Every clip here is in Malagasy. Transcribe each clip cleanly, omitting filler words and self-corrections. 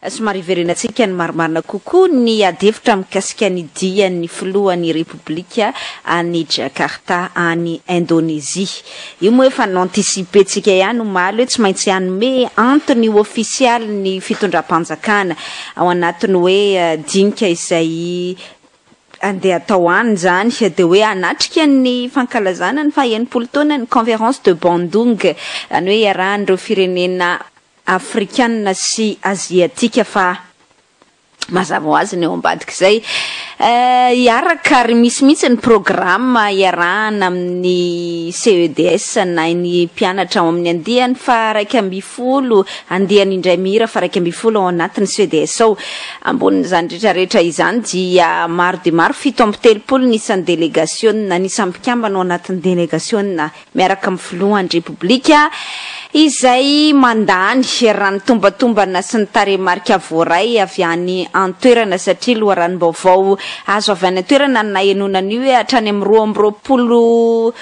Somary hiverenantsika ny marimarina kokoa ny adihevitra mikasika ny dian'ny filohan'ny Repoblika any Jakarta any Indonezia. Io moa efa ni-anticiper-tsika ihany omaly hoe tsy maintsy hanome antony ofisialy ny fitondram-panjakana ao anatin'ny hoe dinika izay andeha atao any izany dia hoe hanatrika ny fankalazana ny faha 60 taonan'ny Conférence de Bandung, izany hoe iarahan'ireo firenena Afrikana sy Aziatika fa mazava ho azy ny ao ambadik'izay. Hiaraka ary misy mihitsy ny programa iarahana amin'ny CEDS na ny mpianatra ao amin'ny andiany faha-11, andiany indray mihira faha-11 ao anatin'ny CEDS ao. Ambonin'izany rehetra rehetra izany dia maro dia maro, 37 ny isan'ny delegasiona, ny isan'ny mpikambana ao anatin'ny delegasiona. miaraka amin'ny filohan'ny Repoblika izay mandany raha ny tombatombana sy ny tarehimarika voaray avy any an-toerana satria loharanom-baovao azo avy any an-toerana no nahenoana an'io hoe hatrany amin'ny 22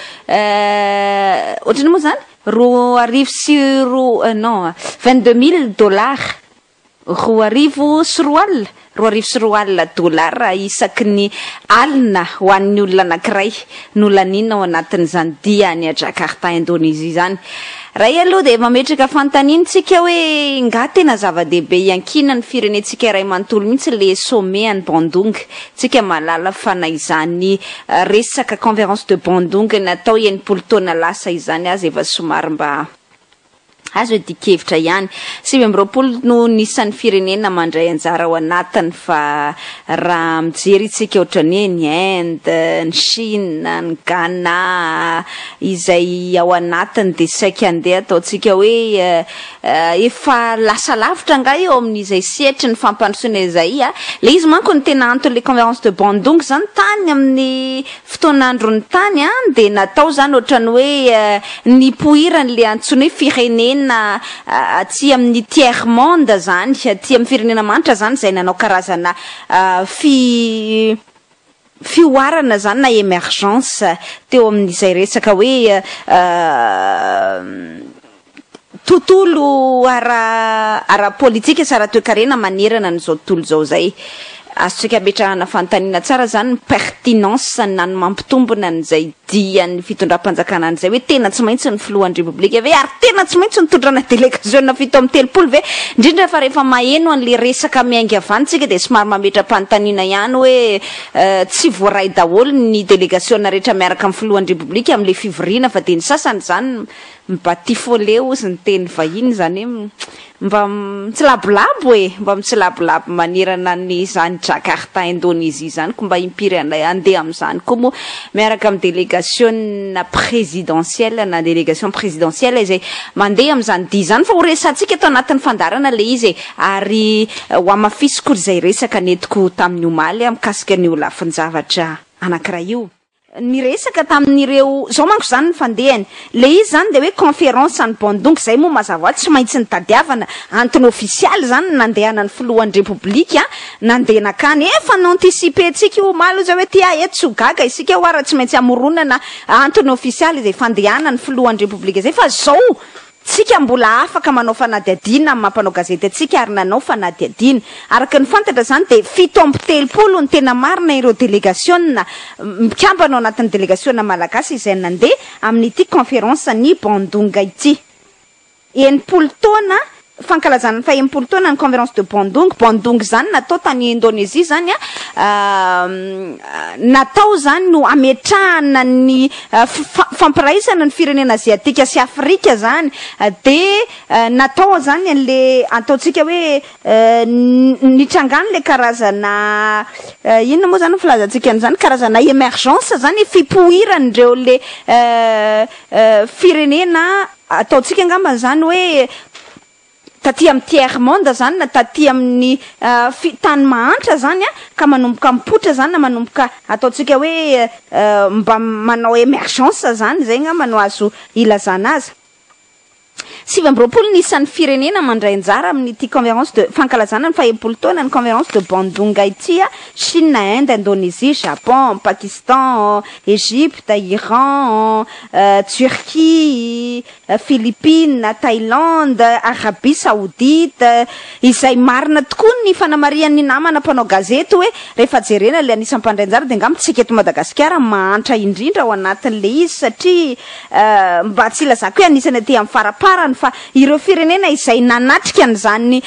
ohatran'ny moa izany 2000 sy roa non 22 mille dollars 2002, 2002 dolara isaky ny alina ho an'ny olona anankiray no laniana ao anatin'izany dia any Jakarta, Indonesia izany. Raha io aloha dia mametraka fanontaniana isika hoe nga tena zava-dehibe iankinan'ny firenentsika iray manontolo mihitsy le sommet any Bandung? Tsika mahalala fa na izany resaka conférence de Bandung natao 60 taona lasa izany aza efa somary mba Azo iadian-kevitra ihany. 29 no nisan'ny firenena mandray anjara ao anatiny fa raha mijery isika ohatran'ny hoe ny Inde, ny Chine, ny Ghana izay ao anatiny dia saika andeha ataontsika hoe efa lasa lavitra angaha eo amin'izay sehatry ny fampandrosoana izay. Ilay izy manko ny tena anton'ilay conférence de Bandung izany tany amin'ny Fotoan'andron'ny tany an, dia natao izany ohatran'ny hoe nipoiran'ilay antsoina hoe firenena aty amin'ny tiers monde izany, aty amin'ny firenena mahantra izany izay nanao karazana fi fihoarana izany na emergence teo amin'izay resaka hoe Tontolo ara ara-politika sy ara-toekarena manerana an'izao tontolo izao izay. Azontsika ametrahana fanontaniana tsara izany ny pertinence na ny mampitombina an'izay dian'ny fitondram-panjakana an'izay hoe tena tsy maintsy ny filohan'ny Repoblika ve ary tena tsy maintsy nitondrana delegasiona 37 ve? Indrindra fa rehefa maheno an'ilay resaka miainga avy any tsika dia somary mametra-panontaniana ihany hoe tsy voaray daholo ny delegasiona rehetra miaraka amin'ny filohan'ny Repoblika amin'ilay fivoriana fa dia ny sasany izany Mibatifole ozy ny teny vahiny izany hoe mba mitsilabolabo e! Mba mitsilabolabo manerana an'izany Jakarta Indonesia izany ko mba impiry andeha amin'izany koa moa miaraka amin'ny delegasiona présidentielle na délégation présidentielle izay mandeha amin'izany dia izany fa ho resahantsika ato anatin'ny fandaharana ilay izy e! Ary ho hamafisiko izay resaka nentiko tamin'ny omaly mikasika an'io lafin-javatra anankiray io. Niresaka tamin'ireo, izao manko izany ny fandehany, ilay izy izany dia hoe conférence any Bandung, izay moa mazava ho azy tsy maintsy nitadiavana antony ofisialy izany ny nandehanan'ny filohan'ny Repoblika nandeha nankany, efa ni-anticiper-ntsika io omaly io izay hoe tia eto tsy ho gaga isika hoa raha tsy maintsy hamoronana antony ofisialy izay fandehanan'ny filohan'ny Repoblika izay fa izao Tsika mbola afaka manao fanadihadiana amin'ny maha mpanao gazety antsika ary nanao fanadihadiana. Araka ny fantatra izany dia 37 no tena marina ireo delegasiona mpikambana ao anatin'ny delegasiona malagasy izay nandeha amin'ity conférence ny Bandung ity. 60 taona fankalazana ny faha 60 taona ny conférence de Bandung. Bandung izany natao tany Indonésie izany natao izany no hametrahana ny fampiraisana ny firenena aziatika sy afrika izany dia natao izany an'le ataontsika hoe nitrangany le karazana inona moa izany ny filazantsika an'izany karazana emergence izany fipoiran'ireo le firenena ataontsika angamba izany hoe taty amin'ny tiers monde izany na taty amin'ny tany mahantra izany an, ka manomboka mipoitra izany na manomboka ataontsika hoe mba manao emergence izany, izay angamba no azo ilazana azy. 29 ny isan'ny firenena mandray anjara amin'ity conférence de fankalazana ny faha-60 taona ny conférence de Bandung ity a: Chine, Inde, Indonésie, Japon, Pakistan, Égypte, Iran, Turquie, Philippines, Thaïlande, Arabie Saoudite. Izay marina tokoa ny fanamarihan'ny namana mpanao gazety hoe rehefa jerena le anisan'ny mpandray anjara, de angamba tsika eto Madagasikara mahantra indrindra ao anatin'le izy, satria mba tsy ilazako hoe anisany aty amin'ny faraparany, fa ireo firenena izay nanatrika an'izany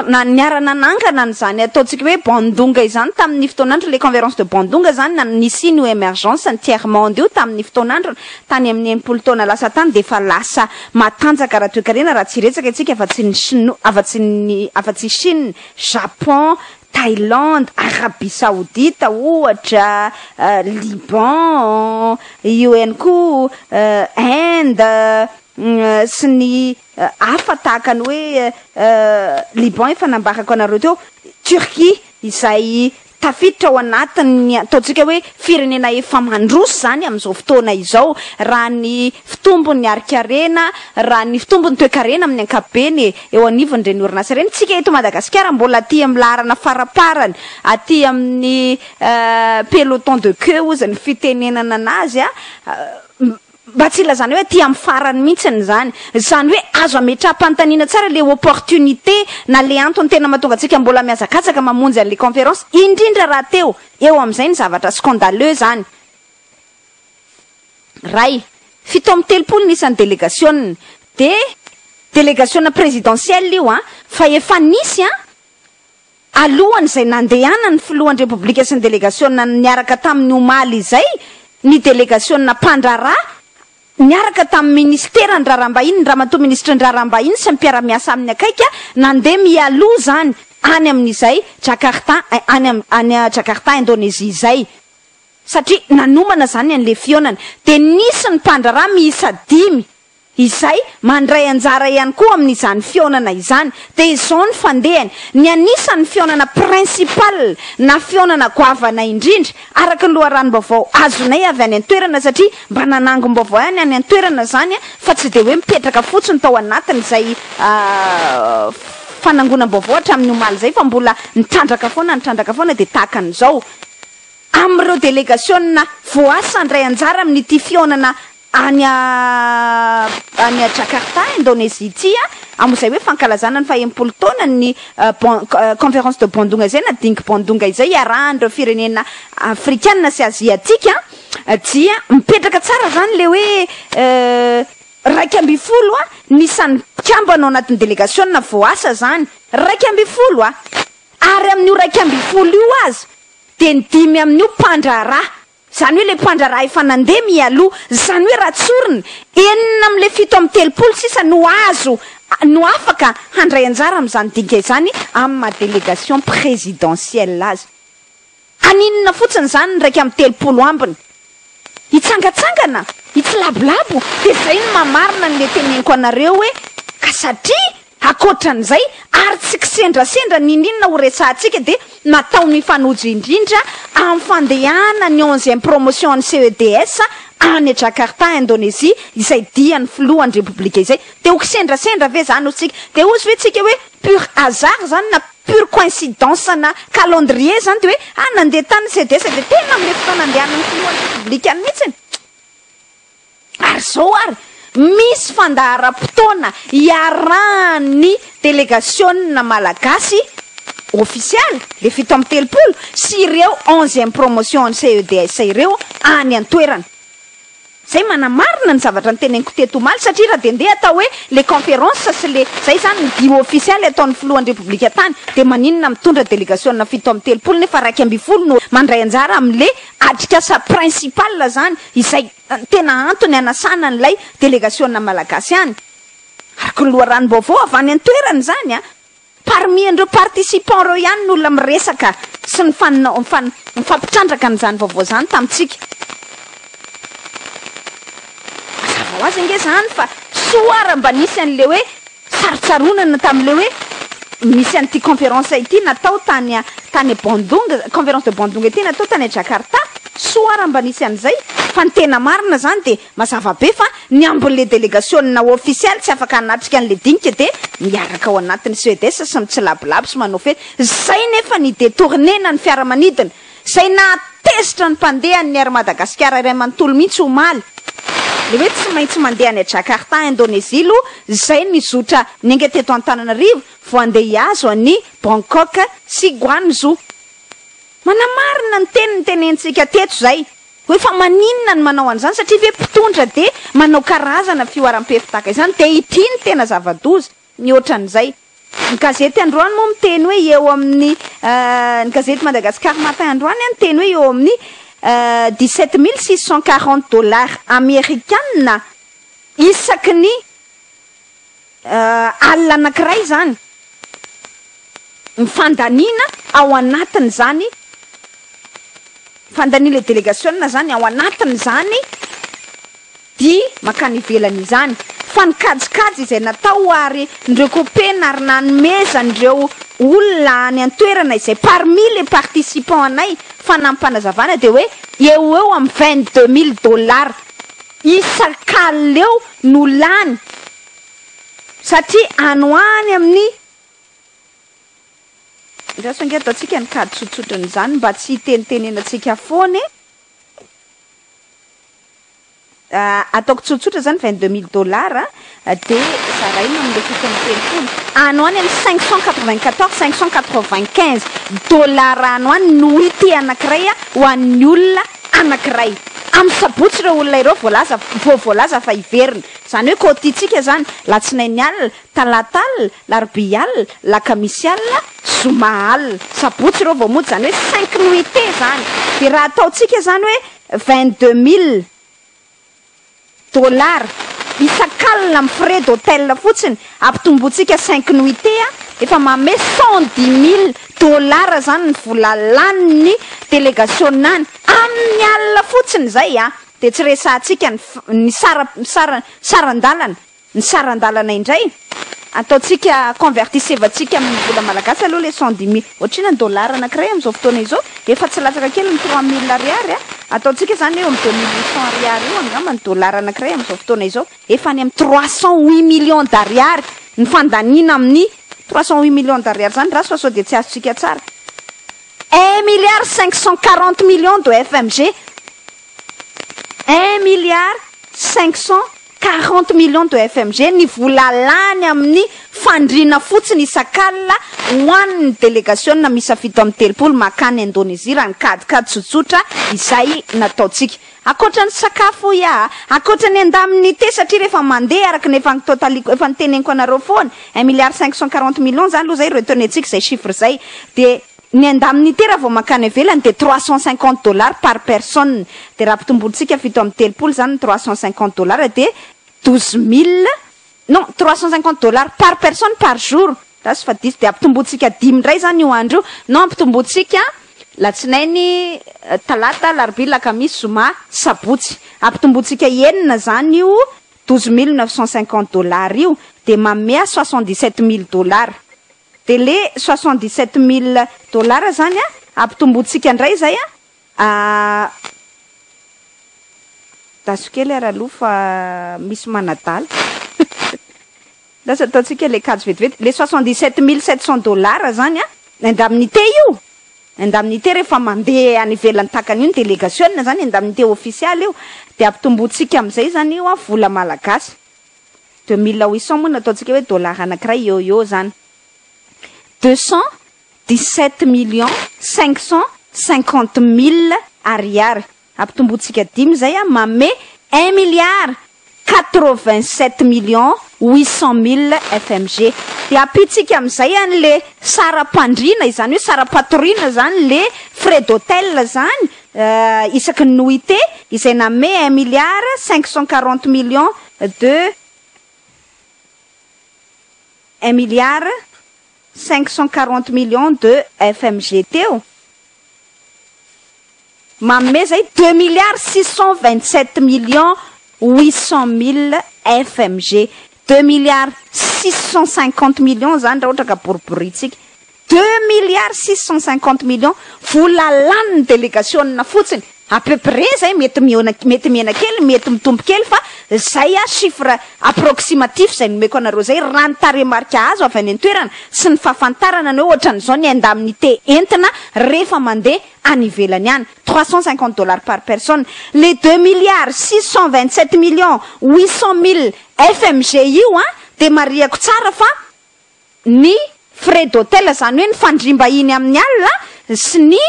na niara-nanangana an'izany ataontsika hoe Bandunga izany tamin'ny fotoan'andro, le conférence de Bandunga zany na nisy ny émergence ny tiers monde io tamin'ny fotoan'andro tany amin'ny 60 taona lasa tany, de efa lasa matanjaka raha toekarena raha tsy retsaka isika afa-tsy ny Chino, afa-tsy Chine, Japon, Thaïlande, Arabie Saoudite ohatra, Liban io ihany koa, Inde sy ny hafa tahaka ny hoe Liban efa nambarako anareo teo, Turquie izay tafiditra ao anatin'ny ataontsika hoe firenena efa mandroso zany amin'izao fotoana izao raha ny fitombony harin-karena, raha ny fitombony toekarena amin'ny ankapobeny eo anivon'ireny orinasa ireny. Tsika eto Madagasikara mbola aty amin'ny laharana faraparany, aty amin'ny peloton de queue ozy ny fitenenana anazy a, mba tsy ilazana hoe aty amin'ny farany mihitsiny zany hoe azo ametraham-panontaniana tsara le opportunité na le antony tena mahatonga antsika mbola miazakatsaka mamonjy an'le conférence, indrindra raha teo eo amin'izay ny zavatra scandaleux zany. Ray 37 ny isan'ny délégation, de délégation présidentielle io a, fa efa nisy a alohany izay nandehana ny filohan'ny Repoblika sy ny délégation niaraka tamin'ny omaly izay, ny délégation mpandraharaha niaraka tamin'ny ministera ny raharaham-bahiny, ny ramatoa ministre ny raharaham-bahiny sy ny mpiara-miasa aminy akaika, nandeha mialoha zany any amin'izay Jakarta, any Jakarta Indonésie izay, satria nanomana zany an'le fihaonana. De nisy ny mpandraharaha miisa dimy izay mandray anjara ihany koa amin'izany fihaonana izany. De izao ny fandehany: ny anisan'ny fihaonana principal na fihaonana goavana indrindra, araka ny loharanom-baovao azonay avy any an-toerana, satria mba nanangom-baovao ihany any an-toerana zany a, fa tsy de hoe mipetraka fotsiny tao anatin'izay fanangonam-baovao hatramin'ny omaly zay, fa mbola nitrandraka foana, nitrandraka foana. De tahaka an'izao: amin'ireo délégation voasa handray anjara amin'ity fihaonana any a Jakarta Indonésie ity a, amin'izay hoe fankalazana ny faha-60 taona ny bon conférence de Bandunga izay na dinika Bandunga izay iarahan'ireo firenena afrikana sy aziatika, dia mipetraka tsara zany le hoe 11 a nisan'ny mpikambana ao anatin'ny délégation voasa zany, 11 a. Ary amin'io 11 io azy, de ny dimy amin'io mpandraharaha zany, hoe le mpandraharaha efa nandeha mialoha zany, hoe raha tsoriny, enina am'le 37 sisa no azo no afaka handray anjara amin'izany dinika izany amin'ny maha délégation présidentielle azy. Aninona fotsiny zany ny 31 ambiny hitsangatsangana, hitsilabolabo? De zay ny mamarina ny le teneniko anareo hoe ka satria akoatran'izay ary tsy kisendrasendra nininona ho resahantsika, de natao mifanojo indrindra amin'ny fandehana ny 11e promotion ny CEDS any Jakarta Indonésie izay dia ny filohan'ny Repoblika izay. De ho kisendrasendra ve zany otsika? De ozy ve tsika hoe pur hasard zany na pure coïncidence na calendrier zany, de hoe ah, nandeha tany CEDS, de tena am'le fotoana andehanany filohan'ny Repoblika any mihitsiny? Ary zao ary misy fandaharam-potoana iarahan'ny délégation malagasy ofisialy le 37 sy ireo 11e promotion ny CEDS ireo any an-toerana. Zay manamarina ny zavatra ny teneniko teto omaly, satria raha de ndeha atao hoe le conférence sy le zay zany ny dia ofisialy ataon'ny filohan'ny Repoblika tany, de maninona mitondra délégation 37 nefa 11 no mandray anjara am'le atrikasa principal zany, izay tena antony anasana n'ilay délégation malagasy any? Araka ny loharanom-baovao avy any an-toerana zany a, parmi an'ireo participant reo ihany ny olona miresaka sy ny fan mifampitrandraka an'izany vaovao zany tamintsika. Mazava ho azy ange zany fa soara mba nisy an'le hoe sarotsaronana tam'le hoe misy an'ity conférence ity natao tany Bandung, conférence de Bandung ity natao tany Jakarta. Soa raha mba nisy an'izay, fa ny tena marina izany dia mazava be fa ny ambin'ilay delegasionina ofisialy tsy afaka hanatrika an'ilay dinika dia miaraka ao anatin'ny CEDES sy mitsilabolabo sy manao fety. Izay nefa ny detourner-na ny fiaramanidina, izay nahatezitra ny mpandeha an'ny Air Madagasikara iray manontolo mihitsy omaly. Ilay hoe tsy maintsy mandeha any Jakarta, Indonesia aloha izay ny zotra niainga teto Antananarivo vao handeha hihazo an'i Bangkok sy Guangzhou. Manamarina ny teny notenentsika teto izay, hoe fa maninona no manao an'izany satria ve mpitondra dia manao karazana fihoaram-pefy tahaka izany, dia ity no tena zava-doza mihoatra an'izay. Ny gazety androany moa miteny hoe eo amin'ny, ny gazety Madagascar Matin androany niteny hoe eo amin'ny 17 640 dollars amerikana isaky ny alina anankiray izany ny fandaniana ao anatin'izany, fandanian'ilay délégation zany ao anatin'izany dia mankany ivelany izany. Fa ny kajikajy izay natao ary nrekopena ary nanomezan'ireo olona any an-toerana izay parmi les participants anay fanampanazavana dia hoe eo eo amin'ny 22 000 dollars isak'alina eo no lany, satria any ho any amin'ny ndraso ange ataontsika ny kajy tsotsotrany mba tsy hitenitenenantsika foana e. Ataoko tsotsotra zany, 22 000 dollars dia zaraina amin'le 37 any ho any amin'ny 594, 595 dollars any ho any nuitée anankiray ho an'ny olona anankiray. Amin'ny sabotsy ireo olona ireo voalaza vo voalaza fa hiverina, zany hoe kotiantsika zany latsinainy alina, talata alina, larobia alina, lakamisy alina, zoma alina, sabotsy ireo vao mody, zany hoe cinq nuitées zany. De raha ataontsika zany hoe 22 000 dollars isak'alina amin'ny frais d'hôtel fotsiny, ampitombotsika cinq nuitées, efa manome 110 000 dollars zany ny vola laniny délégation any amin'ny alina fotsiny zay. De tsy resahantsika ny sara sara saran-dalana, ny saran-dalana indray ataontsika convertisevantsika amin'ny vola malagasy aloha le 110 000. Ohatrina ny dollar anankiray amin'izao fotoana izao? Efa tsy latsaka kely ny 3000 ariary. Ataontsika zany eo amin'ny 2800 ariary io angamba ny dollar anankiray amin'izao fotoana izao. Efa any amin'ny 308 millions d'ariary ny fandaniana amin'ny 308 millions d'ariary zany raha soa de tsy azontsika tsara, 1 milliard 540 millions de FMG, 1 milliard 540 millions de FMG ny vola lany amin'ny fandriana fotsiny isak'alina hoan'ny délégation misy 37 makany Indonésie, raha ny kadikady tsotsotra izay nataontsika. Akoatra ny sakafo ia, akoatra ny indemnité, satria rehefa mandeha araka ny efa totaliko, efa niteneniko anareo foana, 1 milliard 540 millions zany aloha zay retenetsika zay chiffre zay. De ny indemnité raha vao mankany ivelany de 350 dollars par personne. De raha ampitombotsika 37 zany ny 350 dollars de 12 000, non, 350 dollars par personne par jour rasy fa diso. De ampitombotsika dimy indray zany io andro io, non, ampitombotsika latsinainy, talata, larobia, lakamisy, zoma, sabotsy, ampitombotsika enina zany io 12 950 dollars io de mamea 77 000 dollars. De le 77 000 dollars zany ampitombotsika indray zay daso kely ara aloha fa misy manadala lasa. Ataontsika le kajy vetivety, le 77 700 dollars zany indemnité io, indemnité rehefa mandeha any ivelany takany io ny délégation zany, indemnité officielle io. De ampitombotsika am'izay zany io vola malagasy, 2800 moa nataontsika hoe dollar anankiray eo eo zany, 217 550 000 ariary. Ampitombotsika dimy zay mame 1 milliard 87 millions 800 mille FMG. De ampitsika am'izay an'le saram-pandriana izany hoe saram-patoriana zany, le frais d'hôtel zany isaky ny nuitée izay name 1 milliard 540 millions de 1 milliard 540 millions de FMG teo, manome zay 2 milliards 627 millions 800 mille FMG, 2 milliards 650 millions zany raha ohatra ka boriboritsika, 2 milliards 650 millions vola lany ny délégation fotsiny. À peu près zay, mety mihoana, mety mihena kely, mety mitombo kely, fa zay a chiffre approximatif zay nomeko anareo zay, raha ny tarehimarika azo avy any an-toerana sy ny fahafantarana ny hoe ohatran'izao ny indemnité entina rehefa mandeha any ivelany any, 350 dollars par personne. Le 2 milliards 627 millions 800 mille FMG io a, de mariako tsara fa ny frais d'hôtel, zany hoe ny fandriam-bahiny amin'ny alina sy ny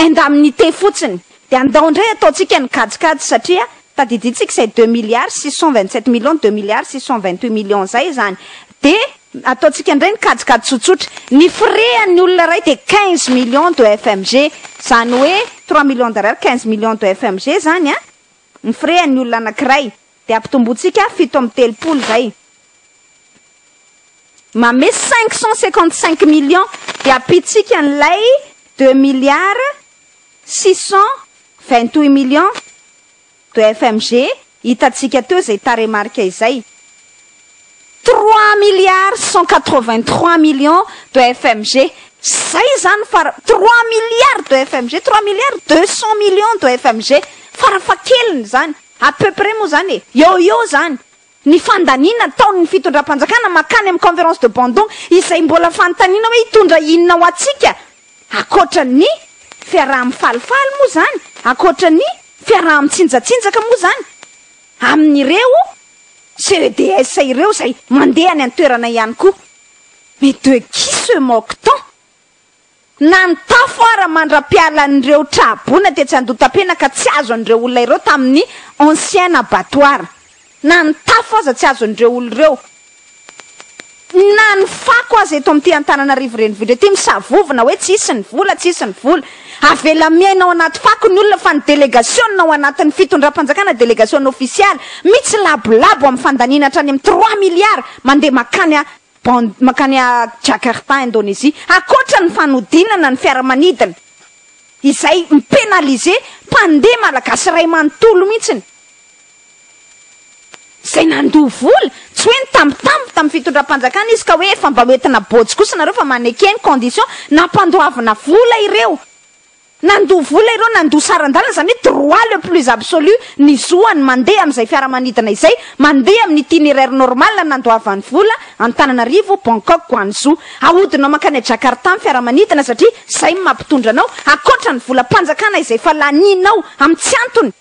indemnité fotsiny. De andao indray ataontsika ny kajikajy, satria tadiditsika zay 2 milliards 627 millions, 2 milliards 628 millions zay zany. De ataontsika indray ny kajikajy tsotsotra: ny frais ny olona ray de 15 millions de FMG, zany hoe 3 millions d'ariary, 15 millions de FMG zany a ny frais ny olona anankiray. De ampitombotsika 37 zay, mame 555 millions. De ampitsika n'lay 2 milliards 628 millions de FMG hitatsika teo zay tarehimarika izay, 3 milliards 183 millions de FMG zay zany. Fara 3 milliards de FMG, 3 milliards 200 millions de FMG farafakeliny zany, à peu près moa zany e, eo eo zany ny fandanina taon'ny fitondram-panjakana makany amy conférence de Bandung, izay mbola fanontaniana hoe hitondra inona ho atsika akoatra ny fiaraha mifalifaly moa zany, akoatra ny fiaraha mitsinjatsinjaka moa zany amin'ireo CEDS ireo zay mandeha any an-toerana ihany koa. Mais de qui se moque-t-on? Na ny tafo ara mandra-pialan'ireo trabona tetsy Andohatapenaka ka tsy azo an'ireo olona ireo tamin'ny ancien abattoir, na ny tafo aza tsy azon'ireo olo ireo, na ny fako aza eto amin'ity Antananarivo renivohitra ty misavovona hoe tsisy ny vola, tsisy ny vola. Avela miaina ao anaty fako ny olona, fa ny délégation ao anatin'ny fitondram-panjakana, délégation officielle, mitsy labolabo amin'ny fandanina hatrany amin'ny 3 milliards mandeha makany a bon makany a Jakarta, Indonésie, akoatra ny fanodinana ny fiaramanidina izay mipénaliser mpandeha malagasy ray manontolo mihitsiny zay nandoa vola. Tsy hoe nitambitamby tamin'ny fitondram-panjakana izy ka hoe efa mba hoentina bôjy kosa nareo fa maneke ny condition. Nampandoavina vola ireo, nandoa vola ireo, nandoa saran-dalana, zany hoe droit le plus absolu ny zoany mandeha amin'izay fiaramanidina izay mandeha amin'ny itinéraire normal nandoavany vola, Antananarivo, Bangkok, Guangzhou, ahodinao mankany a Jakarta ny fiaramanidina satria zay no mampitondra anao, akoatra ny volam-panjakana izay fa laninao amin'ny tsy antony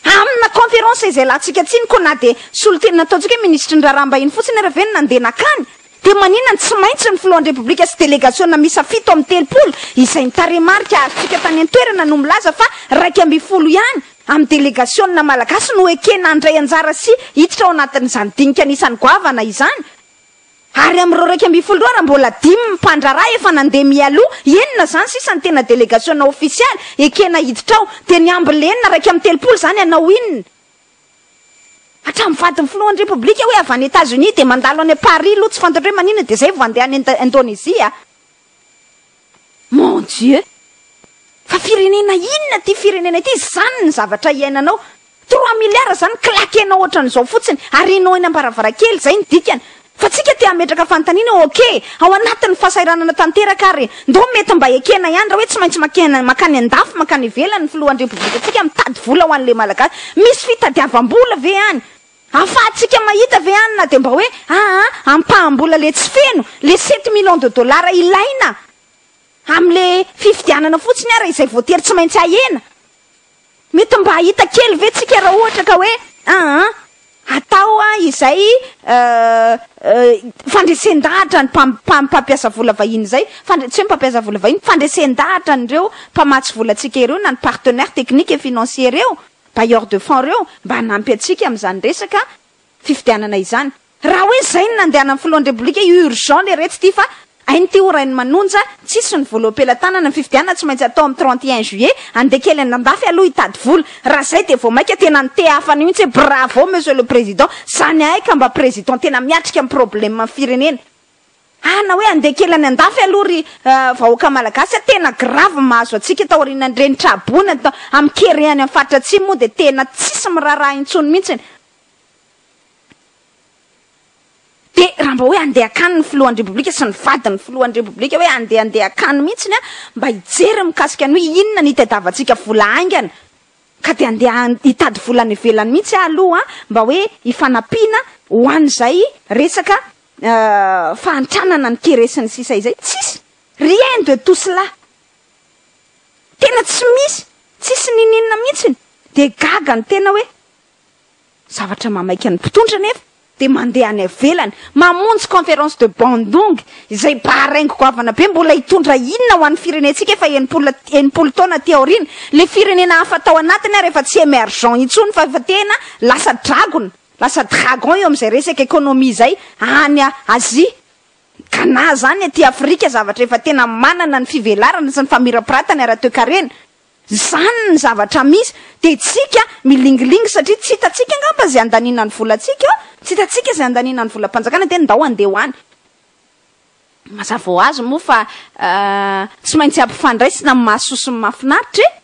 amina conférence izay latsika tsiny ko. Na de solotena nataontsika hoe ministre ny raharaham-bahiny fotsiny ara ve no nandeha nakany, de maninona ny tsy maintsy ny filohan'ny Repoblika sy délégation misa 37, izay nitarehimarika azotsika tany an-toerana no milaza fa 11 ihany amin'ny délégation malagasy no ekena andray anjara sy hiditra ao anatin'izany dinika anisan'ny goavana izany? Ary amin'ireo 11 reo, raha mbola dimy mpandraharaha efa nandeha mialoha, enina zany sisa ny tena délégation officielle ekena hiditra ao, de ny ambiny enina 31 zany anao inona? Hatramin'ny vadin'ny filohan'ny Repoblika hoe avy any États-Unis de mandalo any Paris aloha, tsy fantatra hoe maninona, de zay vao andeha any Indonésie. Mon Dieu, fa firenena inona ty firenena ity zany? Ny zavatra iainanao, 3 milliards zany claquenao ohatran'izao fotsiny ary inao eny ambaravarakely zay ny dikany. Fa tsika te hametraka fanontaniana: ok, ao anatin'ny fahasahiranana tanteraka ary ndo mety mba ekena ihany raha hoe tsy maintsy makena makany andafy, makany ivelany ny filohan'ny Repoblika tsika mitady vola ho an'le Malagasy. Misy fitadiavam-bola ve any ahafahantsika mahita ve any, na de mba hoe aa ampaham-bola le tsy feno, le 7 millions de dollars ilaina am'le fifidianana fotsiny ara izay voatery tsy maintsy ahena? Mety mba hahita kely ve tsika raha ohatra ka hoe aa atao a izay fandresen-dahatra ny mpampiasa vola vahiny zay, tsy hoe mpampiasa vola vahiny, fandresen-dahatra an'ireo mpamatsy volantsika ireo na ny partenaire technique et financier reo, bailleur de fonds reo, mba hanampy atsika am'izany resaka fifidianana izany? Raha hoe zay ny nandehanan'ny filohan'ny Repoblika, urgent le retsy ty fa ainy ty ho rainy manonja, tsisy ny voaloham-pelatanana, ny fifidianana tsy maintsy atao amin'ny 31 juillet, andeha kely andafy aloha hitady vola, raha zay de vao maika tena nitehafana mihitsy hoe bravo, monsieur le président. Zany ahay ka mba président tena miatrika amin'ny problème ny firenena ana hoe andeha kely any andafy aloha ry vahoaka malagasy a, tena grave mahazo atsika taorian'ireny trabona amin'ny kere any amin'ny faritra atsimo moa, de tena tsisy miraharaha intsony mihitsiny. Dia raha mba hoe handeha hankany ny filohan'ny Repoblika sy ny vadin'ny filohan'ny Repoblika hoe handeha handeha hankany mihitsiny an, mba hijery mikasika ny hoe inona ny hitadiavantsika vola haingana, ka dia handeha hitady vola any ivelany mihitsy aho aloha mba hoe hifanampiana ho an'izay resaka fahantranana ny kere sy ny sisa izay. Tsisy! Rien de tout cela! Tena tsy misy! Tsisy niniana mihitsiny! Dia gaga ny tena hoe. Zavatra mamaika ny mpitondra anefa dia mandeha any ivelany mamonjy conférence de Bandung izay baharaingo goavana be mbola hitondra inona ho an'ny firenentsika efa 60 60 taona aty aoriana le firenena hafa tao anatiny ary efa tsy emergent intsony fa efa tena lasa dragona lasa dragon eo amin'izay resaka économie izay any Asie ka na zany aty Afrika zavatra efa tena manana ny fivelarana sy ny famirapiratany ara-toekarena Izany ny zavatra misy, dia tsika milingilingy satria tsy hitantsika angamba izay handaniana ny volantsika, tsy hitantsika izay handaniana ny volam-panjakana dia ndao handeha ho any. Mazava ho azy moa fa tsy maintsy ampifandraisina ny mahasoa sy ny mahafinaritra e!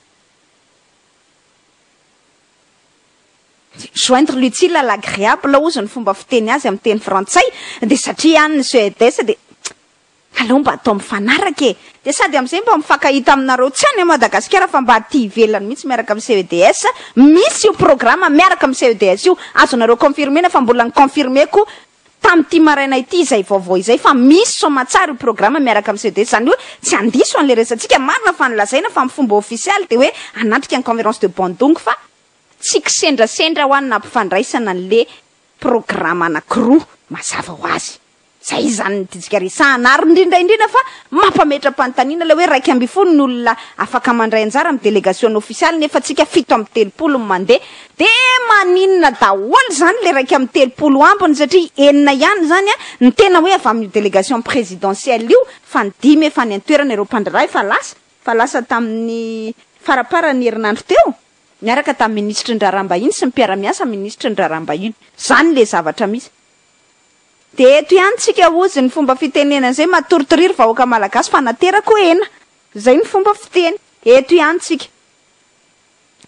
Joindre l'utile à l'agréable hozy ny fomba fiteny azy amin'ny teny frantsay, dia satria any ny CEDS dia Aleo mba atao mifanaraka e! Dia sady amin'izay mba mifankahita aminareo tsy any Madagasikara fa mba aty ivelany mihitsy miaraka amin'ny CEDS, misy io programa miaraka amin'ny CEDS io, azonareo confirmer-na fa mbola ni-confirmer-ko tamin'ity maraina ity izay vaovao izay fa misy soamatsara io programa miaraka amin'ny CEDS, izany hoe tsy handiso an'ilay resatsika, marina fa nolazaina fa amin'ny fomba ofisialy dia hoe hanatrika ny conférence de Bandung fa tsy kisendrasendra hoa ny nampifandraisana an'le programa anankiroa mazava ho azy. Zay izany ny tiantsika resahana ary indrindra indrindra fa mampametra-panontaniana ilay hoe 11 ny olona afaka mandray anjara amin'ny delegasiona ofisialy nefa tsika 37 no mandeha dia maninona daholo izany ilay 31 ambiny satria enina ihany izany ny tena hoe avy amin'io délégation présidentielle io fa ny dimy efa any an-toerana ireo mpandraharaha efa lasa fa lasa tamin'ny faramparan'ny herinandro teo niaraka tamin'ny minisitry ny raharaham-bahiny sy ny mpiara-miasa amin'ny minisitry ny raharaham-bahiny. Izany ilay zavatra misy. Dia eto ihany tsika hozy ny fomba fitenenana izay matoritoriry vahoaka malagasy fa naterako hena. Izay ny fomba fiteny. Eto ihany tsika.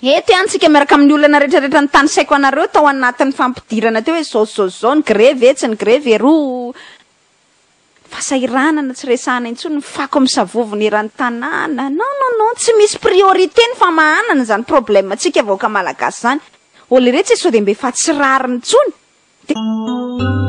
Eto ihany tsika miaraka amin'ny olana rehetrarehetra nitanisaiko anareo tao anatin'ny fampidirana teo hoe izao sy izao sy izao, ny grevy etsy, ny grevy eroa. Fahasahiranana tsy resahana intsony, ny fako misavovona eran'ny tanàna. Non non non, tsy misy priorité ny famahanana izany problème tsika vahoaka malagasy izany. Ô leretsy sao dia mba efa tsy rariny intsony. Dia.